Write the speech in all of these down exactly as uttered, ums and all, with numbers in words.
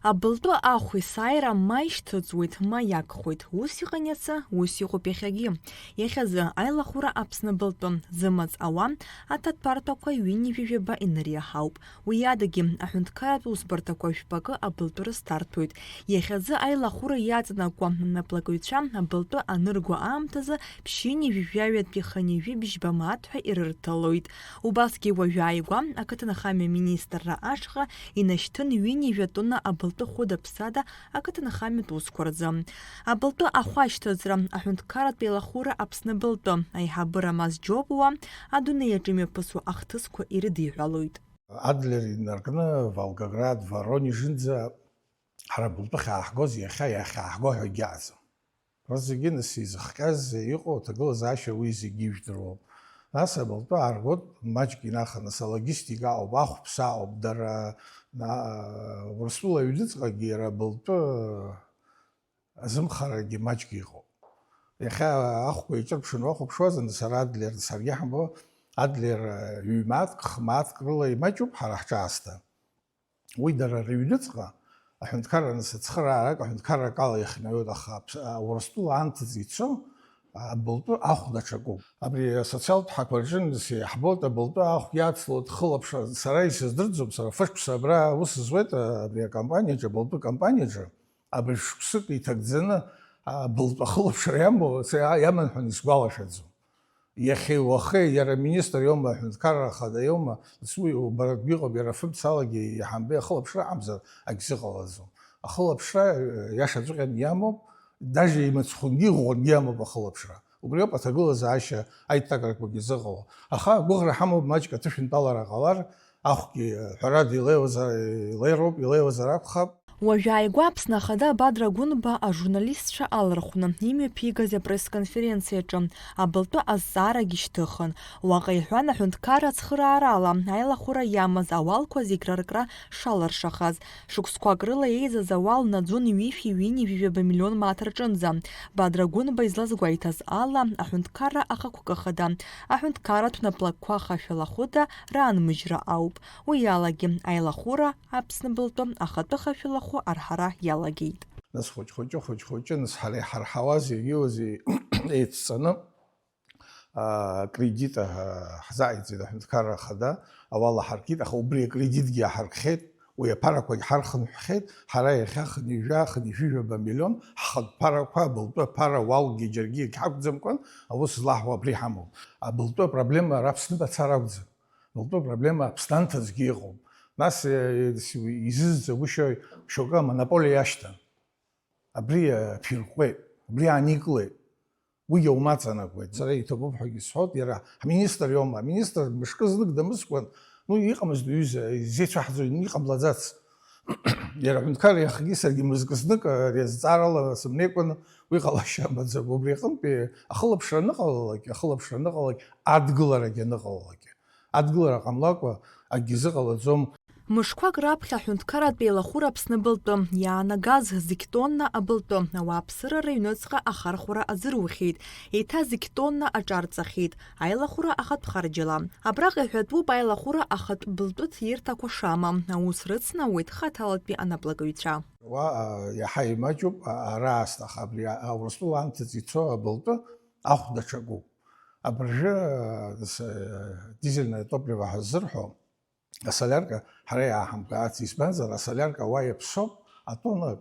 Абылтәы ахә есааира ма ишьҭыҵуеит, ма иагхоит. Ус иҟан иацы, ус иҟоуп иахьагьы. Иахьазы аилахәыра Аԥсны абылтәы зымаҵ ауа аҭатәарҭақәа ҩынҩажәи жәаба инареиҳауп. Уи адагьы, аҳәынҭқарратә усбарҭақәа жәпакы абылтәы рызҭарҭәоит. Иахьазы аилахәыра иаҵанакуа анаплакыҩцәа абылтәы анырго аамҭазы ԥшьынҩажәи жәаҩатәи хынҩажәи бжьба мааҭ ҳәа ирырҭалоит. Убасгьы уажәы ааигәа ақыҭанхамҩа министрра ашҟа инашьҭын ҩынҩажәа тонна абылтәы хәыда-ԥсада ақыҭанхамҩатә усқәа рзы. Абылтәы ахәы ашьҭыҵра, аҳәынҭқарратә еилахәыра Аԥсны абылтәы, аиҳабыра Маз Џьопуа, адунеи аҿы имҩаԥысуа ахҭысқәа ирыдиҳәалоит. Адлер инаркны Волгоград, Воронежынӡа ҳара абылтәы ахьааҳгоз иахьа иахьааҳго ҳәа егьаҟаӡам. Зегьы нас изыхҟьаз иҟоу аҭагылазаашьа уи зегьы ижәдыруам. Нас абылтәы ааргоит, маҷк инаханы, нас алогистика аҟоуп, ахәԥса аҟоуп, дара, на-, Урыстәыла аҩныҵҟагьы иара абылтәы азымхарагьы маҷк иҟоуп. Иахьа ахәқәа еиҿырԥшын уахәаԥшуазар, нас ара Адлер, саргьы ҳамбо, Адлер ҩ-мааҭк, х-мааҭк рыла имаҷуп ҳара ҳҿы аасҭа. Уи дара рыҩныҵҟа аҳәынҭқарра, нас ацхыраарак аҳәынҭқаррак ала ихнаҩоит, аха Аԥс-, а, Урыстәыла анҭыҵ ицо абылтәы ахә даҽакуп. Абри асоциалтә ҳақәа рҿы нас иаҳбоит, абылтәы ахә иацлоит, хылаԥшра, сара исыздырӡом, сара фышықәса абра аус зуеит, а, абри акомпаниаҿы, абылтәы компаниаҿы, абыржә шықәсык иҭагӡаны, а, абылтәы ахылаԥшра иамоу, са иа-, иаман ҳәа исгәалашәаӡом. Иахьеи уахеи иара аминистр иоума, аҳәынҭқарра ахада иоума, нас уи убаратәгьы ыҟоуп, иара фымцалагьы иҳамбеи ахылаԥшра амзар акгьы зыҟалаӡом. Ахылаԥшра, э, иашаҵәҟьаны иамоуп, даже имыцхәынгьы иӷәӷәангьы иамоуп ахылаԥшра. Убриоуп аҭагылазаашьа аиҭакрақәагьы зыҟало. Аха агәыӷра ҳамоуп маҷк аҭышәынтәалара ҟалар, ахәгьы, э, ҳәарада илеиуазар, илеироуп, илеиуазар акәхап. Уажәааигәа Аԥсны Ахада Бадра Гәынба ажурналистцәа алархәны имҩаԥигаз апресс-конференциаҿы абылтәы азҵаарагьы шьҭыхын. Уаҟа иҳәан, аҳәынҭқарра ацхыраарала аилахәыра иамаз ауалқәа зегь раркра шалыршахаз. Шықәсқәак рыла еизаз ауал наӡон ҩышәи ҩынҩажәи жәаба миллион мааҭ рҿынӡа. Бадра Гәынба излазгәеиҭаз ала, аҳәынҭқарра ахықәкы хада, аҳәынҭқарратә наплакқәа хашәала хәыда раанмыжьра ауп. Уи алагьы аилахәыра Аԥсны абылтәы ахатәы хашәалахәы арҳара иалагеит. Нас хәыҷ-хәыҷы, хәыҷ-хәыҷы, нас ҳара иҳарҳауаз иагьиуаз еицҵаны, аа, кредит, аа, ҳзааиҵеит аҳәынҭқарра ахада, ауал аҳаркит, аха убри акредитгьы иаҳаркхеит, уи аԥарақәагь ҳархынҳәхьеит, ҳара иахьа хынҩажәа, хынҩажәи жәаба миллион ҳхатә ԥарақәа, абылтәы аԥара уалгьы џьаргьы егьҳақәӡамкәан, аус злаҳуа абри ҳамоуп. Абылтәы апроблема ара Аԥсны мацара акәӡам. Абылтәы апроблема Аԥсны анҭыҵгьы иҟоуп. Нас, э, изызӡагәышьои шьоукы амонополиа иашьҭан. Абри, э, аԥирҟәеит, абри ааникылеит. Уигьы аумаҵанакуеит. Сара иҭабуп ҳәагьы сҳәоит, иара ҳминистр иоума? Аминистр мышкы знык дамыскәан, ну, иҟамызт уҩыза, изеицәаҳҵоит, иҟамлаӡац. Иара аҳәынҭқар иахгьы саргьы мызкы знык, э, ари азҵаарала сымнеикәаны уи ҟалашьа амаӡам. Убри аҟынтәи ахылаԥшра аныҟалалак, ахылаԥшра аныҟалалак, адгыларагьы аныҟалалак. Адгылара ҟамлакәа акгьы зыҟалаӡом. Мышқәак раԥхьа аҳәынҭқарратә еилахәыра Аԥсны абылтәы иаанагаз зқь тонна абылтәы ауааԥсыра рыҩныҵҟа ахархәара азырухьеит, еиҭа зқь тонна аҿарҵахьеит аилахәыра ахатә харџьала. Абраҟа иҳәатәуп аилахәыра ахатә былтәы ҭирҭақәа шамам, аус рыцнаууеит хаҭалатәи анаплакыҩцәа. Уа, а, иаҳа имаҷуп, а, ара аасҭа, аха абри, а, Урыстәыла анҭыҵ ицо абылтәы ахә даҽакуп. Абыржәы, а, с-, а, дизельное топливо ҳәа ззырҳәо, асолиарка ҳара иааҳамкаац, избанзар, асолиарка уа иаԥсоуп, атонна,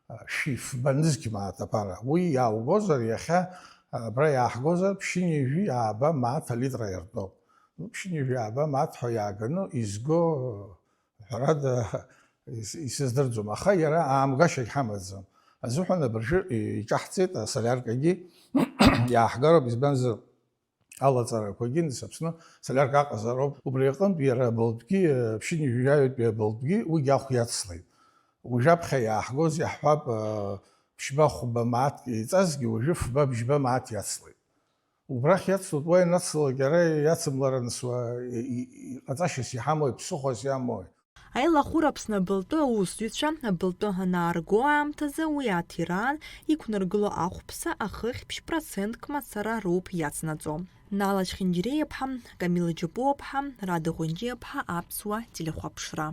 а, шәи фба нызқь мааҭ аԥара. Уи иааугозар, иахьа, а, абра иааҳгозар, ԥшьынҩажәи ааба мааҭ алитра иартәоуп. Ну, ԥшьынҩажәи ааба мааҭ ҳәа иааганы изго, ҳәарада, ис-, исыздырӡом, аха иара аамгашьагь ҳамаӡам. Азыҳәан абыржәы иҿаҳҵеит асолиаркагьы иааҳгароуп, избанзар, алаҵарақәагьы, нас Аԥсны асолиарка аҟазароуп. Убри аҟынтә иара абылтәгьы, ԥшьынҩажәаҩытәи абылтәгьы уигьы ахә иацлеит. Уажәаԥхьа иааҳгоз иаҳҳәап, ԥшьба-хәба мааҭк еиҵазгьы уажәы фба-бжьба мааҭ иацлеит. Убрахь иацлоит, уа ианацлалак, иара иацымлараны суа-, и-, и-, иҟаҵашьас иҳамои, ԥсыхәас иамои? Аилахәыра Аԥсны абылтәы аусзуҩцәа абылтәы анаарго аамҭазы уи аҭираан иқәнаргыло ахәԥса ахыхь ԥшь-процентк мацара роуп иацнаҵо. Нала Чхинџьириаԥҳа, Камила Џьапуаԥҳа, Рада Ӷәынџьиаԥҳа, Аԥсуа телехәаԥшра.